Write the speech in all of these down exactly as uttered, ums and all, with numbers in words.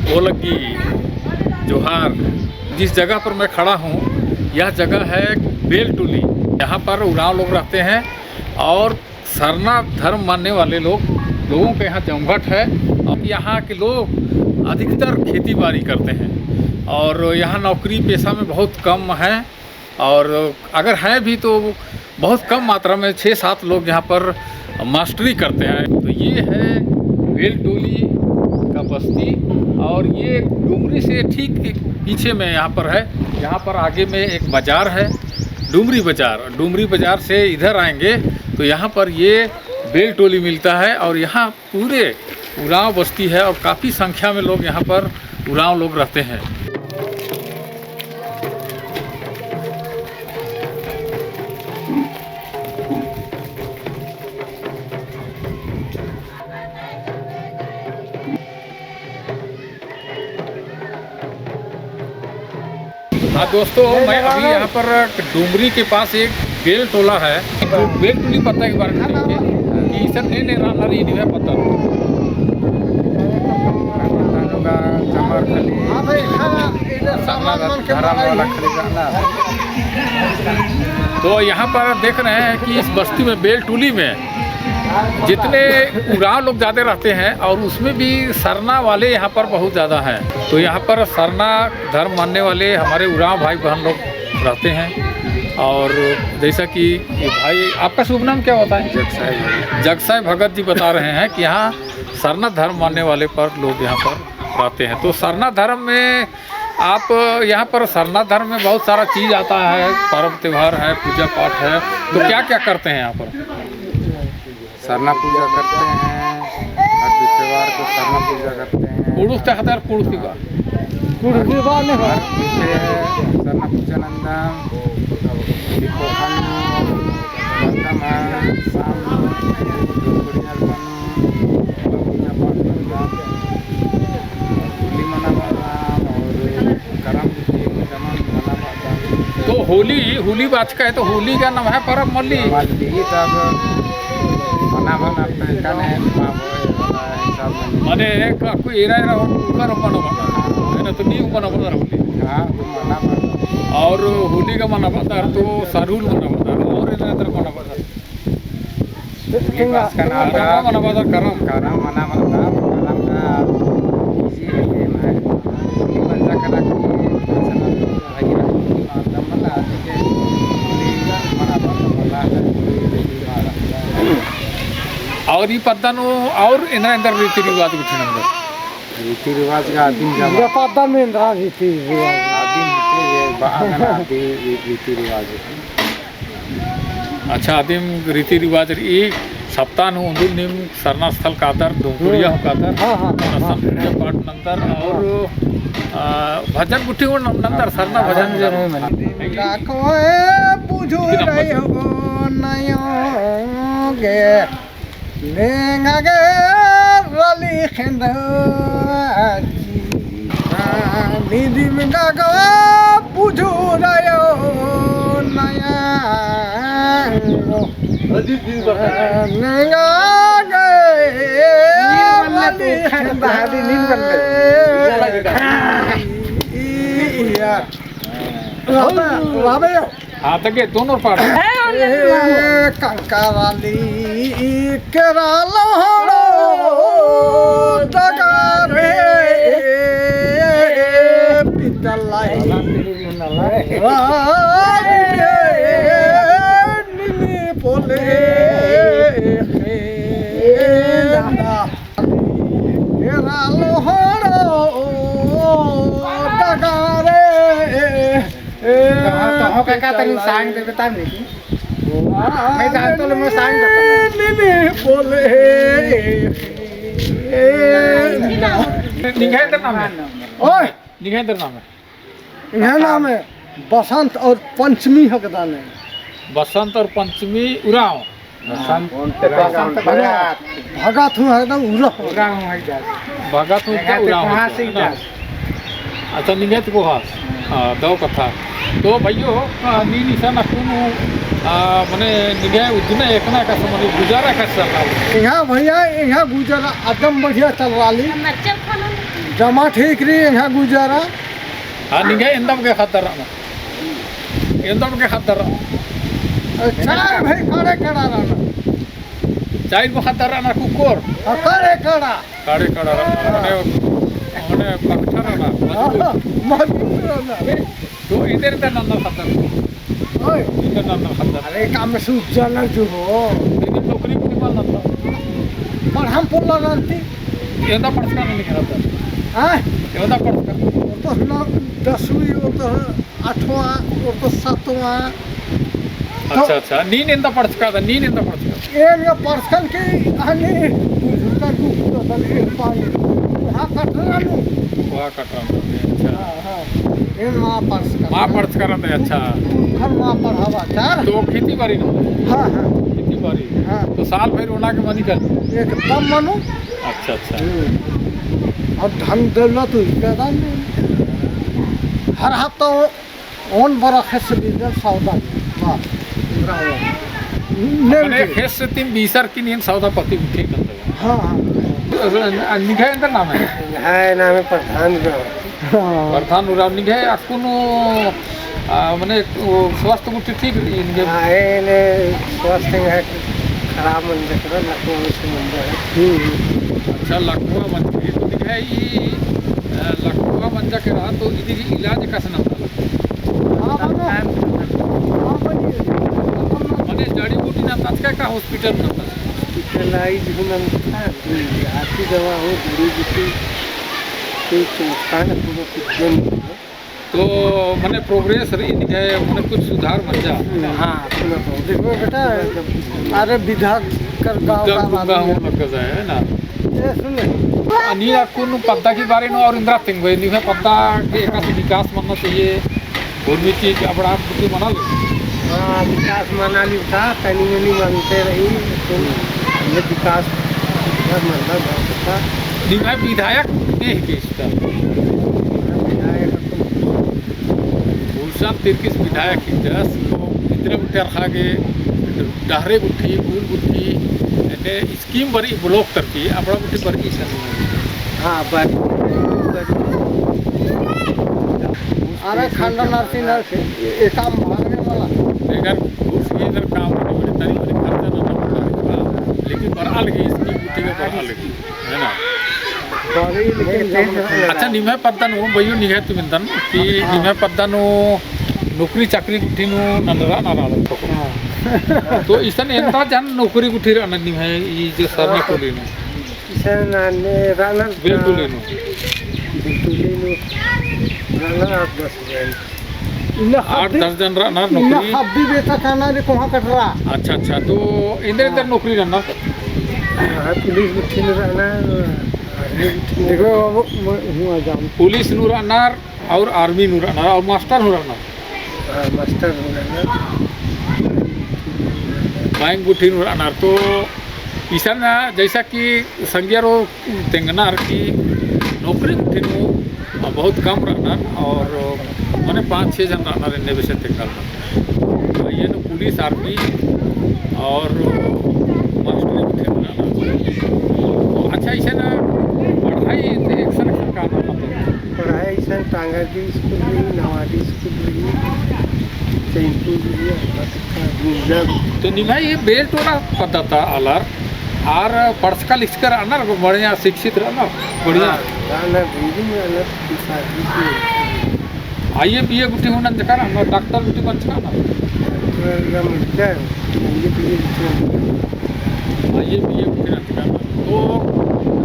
ओलग्गी, जोहार। जिस जगह पर मैं खड़ा हूँ, यह जगह है बेलटोली। यहाँ पर उराँव लोग रहते हैं और सरना धर्म मानने वाले लोग, लोगों के यहाँ जमघट है। और यहाँ के लोग अधिकतर खेती बाड़ी करते हैं और यहाँ नौकरी पेशा में बहुत कम है। और अगर हैं भी तो बहुत कम मात्रा में, छः सात लोग यहाँ पर मास्टरी करते हैं। तो ये है बेलटोली का बस्ती और ये डुमरी से ठीक पीछे में यहाँ पर है। यहाँ पर आगे में एक बाज़ार है, डुमरी बाज़ार। डुमरी बाज़ार से इधर आएंगे तो यहाँ पर ये बेलटोली मिलता है और यहाँ पूरे उराँव बस्ती है और काफ़ी संख्या में लोग यहाँ पर उराँव लोग रहते हैं। हाँ दोस्तों, मैं अभी यहाँ पर डुमरी के पास एक बेलटोला है। तो बेलटोली पद्दा के बारे में देखेंगे कि इसन ने ने राना रही नहीं है पद्दा। तो यहाँ पर देख रहे हैं कि इस बस्ती में, बेलटोली में, जितने उराँव लोग ज़्यादा रहते हैं और उसमें भी सरना वाले यहाँ पर बहुत ज़्यादा हैं। तो यहाँ पर सरना धर्म मानने वाले हमारे उराँव भाई बहन लोग रहते हैं। और जैसा कि ये भाई, आपका शुभ नाम क्या होता है? जगसाय भगत। जगसाय भगत जी बता रहे हैं कि यहाँ सरना धर्म मानने वाले पर लोग यहाँ पर रहते हैं। तो सरना धर्म में आप, यहाँ पर सरना धर्म में बहुत सारा चीज़ आता है, पर्व त्योहार है, पूजा पाठ है, तो क्या क्या करते हैं यहाँ पर? सरना पूजा करते हैं, हर बुधवार को सरना पूजा करते हैं। कुँड़ुख़ ता ख़द्दर, कुँड़ुख़ ती बा। कुँड़ुख़ ती बा ने। हर बुधे सरना पूजा नंदम, दीपो खान, बर्तन, शाम, कुड़िया पूजा पाठ नंदम, होली मनाबअदम और करम भी मनाबअदम। तो होली, होली बाचका है तो होली का नम्है परब मल्ली। मल्ली तब मनाबअदम, अपने कने हिसाब में। माने का कोई एरा एरा हो, उकर मनाबअदम। है ना, तो नी मनाबअदम होली। हाँ, तो मनाबअदम। और होली का मनाबअदम तो सरहुल मनाबअदम और एरा एरा मनाबअदम। करम मनाबअदम, करम। करम मनाबअदम, करम का इसी एम है। बंदा करा कि और ई पद्दा नू और एन्देर एन्देर रीति रिवाज गुट्ठी नंदर? रीति रिवाज का आदिम जमा। पूरा पद्दा नू एन्देर रीति रिवाज। आदिम रीति, ये बा-, आदिम रीति रिवाज। अच्छा, आदिम रीति रिवाज रई, सप्ताह नू उन्दुल नीम सरना स्थल कादर, डोंगकुड़िया हूँ कादर, हाँ, हाँ, हाँ, सरना पूजा पाठ नंदर और, आ, भजन गुट्ठी हूँ नंदर, सरना भजन। का कोई बुझु रई हो नयो गे। नेंगा गे रली खेंदा चिता, निदिम गा गा बुझुरयो नया। नेंगा गे रली खेंदा चिता। हाँ, तके दोनों पार्ट। ए, कंकावाली केरा लोहड़ो दगारे पितलाई। राम रे, नीली पोले केरा लोहड़ो दगारे। ए, कहाँ, कहाँ का, का तनी साइन देबे ताम नहीं। मैं जानतो ले, मैं साइन देता। नीली पोले। ए, निंग्है एन्देर नामे? ओए। निंग्है एन्देर नामे? एंग्है नामे बसंत और पंचमी हकदाने। बसंत और पंचमी उराँव। बसंत, बसंत भगत। भगत हूँ एकदम उराँव। उराँव हूँ एकदम। भगत हूँ एकदम उराँव हूँ। अच्छा, निंग्है ती कोहास। हाँ, दव कत्था। तो भइयो, आ, नीन इसन अक्कुन, आ, मने निंग्है उज्जना एकना का समझ गुजारा का चल रहा है। यहाँ भइया, यहाँ गुजारा एकदम बढ़िया चल रहा है। जमा ठीक रई, एंग्है गुजारा। हाँ, निंग्है एन्दम गे ख़द्दर रअनर? एन्दम गे ख़द्दर रअनर? अरे, चार भाई काड़े काड़ा रअनर। चार गो ख़द्दर रअनर कुक्कोर? हाँ, काड़े काड़ा। काड़े काड़ा रअनर। हाँ। मने, मने पकठा रअनर, हाँ, मजबूत। मजबूत रअनर। तो एन्देर एन्देर नन्ना ख़द्दर? ओए। एन्देर नन्ना ख़द्दर? अरे, काम में सूझ जाना जो हो। इदिन नौकरी कुड़ी मल नन्ना? पढ़म पोल्ला नन्ती। एन्दा पढ़चका नन्ना ख़द्दर? हाँ? एन्दा पढ़चका? वो तो ना दसवीं, वो तो आठवाँ, वो तो सातवाँ। तो अच्छा, अच्छा। नीन एन्दा पढ़चका दा, नीन एन्दा पढ़चका? एन गा पढ़चकन की, हनी, बुझुर्गन को तो दल एक पानी। वहाँ कटरा नू। वहाँ कटरा नू, अच्छा। हाँ, हाँ। एन मा पढ़चका। मा पढ़चका रअदय, अच्छा। उनखन मा पढ़ाबआ चार। तो खेती बारी नू? हाँ, हाँ। खेती बारी। हाँ। तो साल भर ओना गे मनी कर? एकदम मनो। अच्छा, अच्छा। हम्म। और धन दौलत हुई पैदा नहीं। हर हफ्ता वो ओन बरा खेस बीसर सौदा, बस। मने खेस तिम बीसर की नीन सौदा पत्ती उठे कर देगा। हाँ, हाँ। निंग्है एन्देर नामे? निंग्है नामे प्रधान उराँव। हाँ। प्रधान उराँव, निंग्है अक्कुन, आ, मने, वो स्वास्थ्य गुट्ठी ठीक रई निंग्है? हाँ, एन्ने स्वास्थ्य है खराब मंजा केरा, लकवा में से मंजा है। हम्म, हम्म। अच्छा, लकवा मंजा केरा। तो निंग्है ई, आ, लकवा मंजा केरा, तो इदी गही इलाज एकासे नन्ना? हाँ, बाबा। हाँ, बाबा। मने जड़ी बूटी नन्ताचका का हॉस्पिटल नन्ताचका? हॉस्पिटलाइज हूँ नन्ता, आती दवा हूँ, जड़ी बूटी, कोई संस्थान पूरा कुछ नहीं है। तो मने progress रई निंग्है, मने कुछ सुधार मंजा? हाँ, सुधार। देखो बेटा, अरे विधायक कर गाँव का आदमी हूँ लग जाए, है ना? ये सुन ले। आ, नीन अक्कुन पद्दा की बारे नू और एन्दरा तेंगोय, निंग्है पद्दा के एकासे विकास मन्ना चाहिए, उर्मी चीज अबड़ा कुछ मना ले। हाँ, विकास मना ले था, तनी मनी मनते रई, तो ये विकास मन्ना बहुत था। निंग्है विधायक ने ही के इस्ता? विधायक तो भूषण तिर्की विधायक ही दस को इतने गुट्ठी अरखा गे डहरे गुट्ठी, पुल गुट्ठी, एन्ने scheme बरई block तरती, अबड़ा गुट्ठी बरई इसन। हाँ, बरई, बरई। अरे खंडन आर ती ना, ए काम भाग में वाला। अगर घुस गए इधर काम नहीं बने, तनी बने खर्चा ना पड़ा, लेकिन बरआ लगी, scheme गुट्ठी का बरआ लगी। है ना? अच्छा, निम्है पद्दा नू, बइयो निंग्है तुम एन्दन कि निम्है पद्दा नू नौकरी चाकरी गुट्ठी नू नन्ना रअनर आलर। हाँ। तो इसन एन्दरा जन नौकरी गुट्ठी रअनर निम्है ई जो सरना टोली नू? इसन नन्ना रअनर बेल टोली नू। बेल टोली नू रअनर आठ दस जन। इन्ना आठ दस जन रअनर नौकरी। इन्ना हब्बी बेटा काना रे कोहाँ कटरा। अच्छा, अच्छा, तो एन्देर एन्देर नौकरी रअनर? हाँ, पुलिस गुट्ठी नू रअनर, आर्मी गुट्ठी नू। देखो, वो, वो, हुआ जाम। पुलिस नू रअनर और आर्मी नू रअनर और मास्टर नू रअनर। हाँ, मास्टर नू रअनर। बैंक गुट्ठी नू रअनर। तो इसन जैसा कि संगियारो तेंगनर कि नौकरी गुट्ठी नू बहुत कम रअनर और मने पाँच छः जन रअनर एन्ने बेसे तेंगनर। ये नू पुलिस, आर्मी और मास्टरी गुट्ठी नू रअनर। अच्छा, इसन पढ़ाई ते एकसन एकसन का नाम बता? पढ़ाई इसन टांगाडी स्कूल रई, नवाडी स्कूल रई, चैनपुर रई, अम्बा तक का, गुंजा। तो निम्है ये बेल टोला पद्दा ता आलर आर पढ़चका लिखचका रअनर, बढ़िया शिक्षित रअनर, बढ़िया। हाँ, रअनर, reading रअनर, शादी से। आईए बीए गुट्ठी हूँ नंजका रअनर, डॉक्टर गुट्ठी बनचका रअनर। डॉक्टर का मिलता है, आईए बीए गुट्ठी। आईए बीए गुट्ठी नंजका रअनर। तो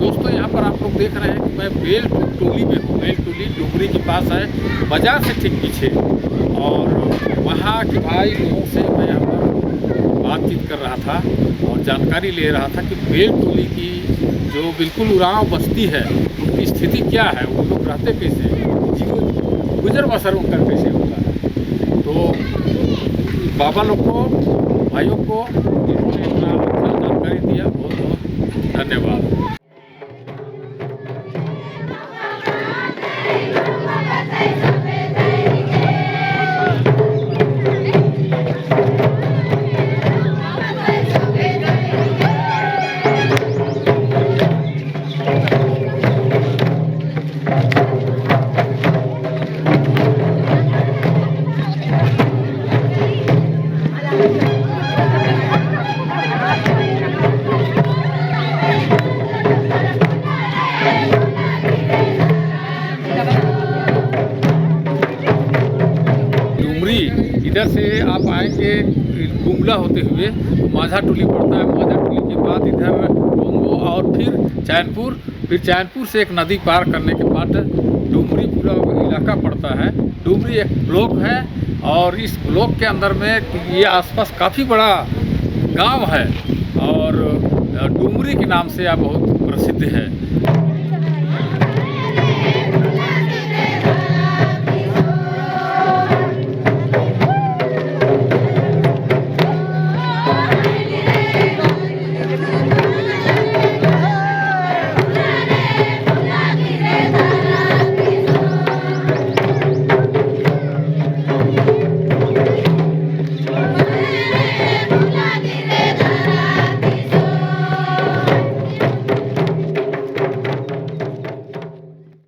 दोस्तों, यहाँ पर आप लोग देख रहे हैं कि मैं बेल टोली में हूँ। बेल टोली डुमरी के पास है, बाजार से ठीक पीछे। और वहाँ के भाई लोगों से मैं यहाँ पर बातचीत कर रहा था और जानकारी ले रहा था कि बेल टोली की जो बिल्कुल उराँव बस्ती है, उनकी स्थिति क्या है, वो लोग रहते कैसे हैं, जीवन गुजर बसर उनका कैसे होता है। तो बाबा लोग को, भाइयों को, इन्होंने इतना अच्छा जानकारी दिया, बहुत बहुत धन्यवाद। इधर से आप आएंगे गुमला होते हुए, तो माझा टोली पड़ता है। माझा टोली के बाद इधर बोंगो और फिर चैनपुर, फिर चैनपुर से एक नदी पार करने के बाद डुमरी पूरा इलाका पड़ता है। डुमरी एक ब्लॉक है और इस ब्लॉक के अंदर में ये आसपास काफ़ी बड़ा गांव है और डुमरी के नाम से यह बहुत प्रसिद्ध है।